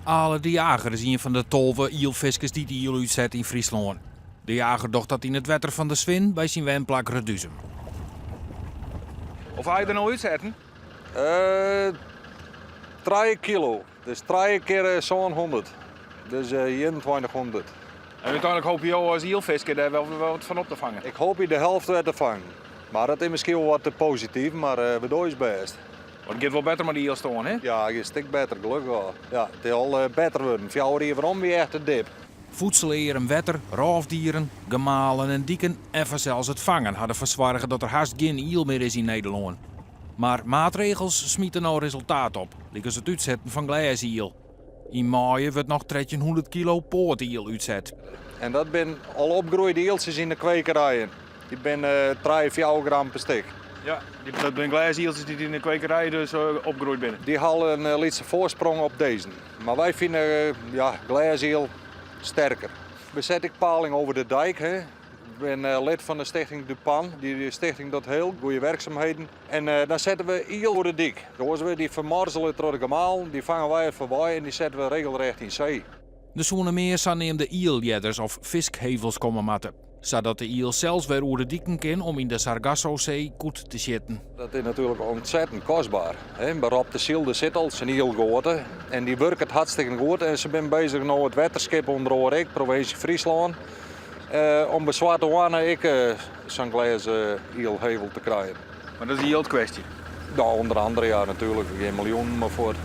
Ale de Jager is ien fan de 12 ielfiskers dy't iel útset yn Fryslân. De Jager docht dat yn it wetter fan de Swin by syn wenplak Reduzum. Hoefolle ha je der no útsetten? 3 kilo, dus 3 kear 700, dus 2100. En úteinlik hoopje jo as ielfisker dêr wol wat fan op te fangen? Ik hoopje de helte wer te fangen. Mar dat is miskien wol wat te posityf, mar we dogge ús bêst. Want it giet wol better mei de ielstân, hè? Ja, it giet in stik better, gelokkich al. Ja, it is al better wurden. 4 jier werom wie echt in dip. Voedselearm wetter, rôfdieren, gemalen en diken en fansels it fangen ha derfoar soarge dat der hast gjin iel mear is yn Nederlân. Mar maatregels smite no resultaat op, lykas it útsetten fan glêsiel. Yn maaie wurdt noch 1300 kilo poatiel útset. En dat binne al opgroeide ieltsjes yn de kwekerijen. Dy binne 3, 4 gram per stik. Ja, dat binne glêsieltsjes dy't yn de kwekerij dus opgroeid binne. Dy ha al in lytse foarsprong op dizze. Mar wy fine ja, glêsiel sterker. We sette ek paling over de dijk. Hè. Ik bin lid fan de stichting Dupan. Dy stichting docht hiel goede werksumheden. En dan sette we iel oer de dyk. Oars wurde dy fermorzele troch de gemalen. Dy fange wy foarby en dy sette we regelrecht yn see. Der soene mear saneamde ielljedders of fiskhevels komme moatte, sadat de iel sels wer oer de diken kin om yn de Sargassosee kût te sjitten. Dat is natuerlik ontzettend kostber. By Roptasyl der sit al sa'n ielgoate en dy wurket hartstikke goed. En se binne bezich no it wetterskip ûnder oare ek, provinsje Fryslân, om by Swarte Hoanne ek sa'n glêzen ielhevel te krijen. Mar dat is in jildkwestje? Ja, ûnder andere ja, natuerlik. Der gean miljoenen mei fuort.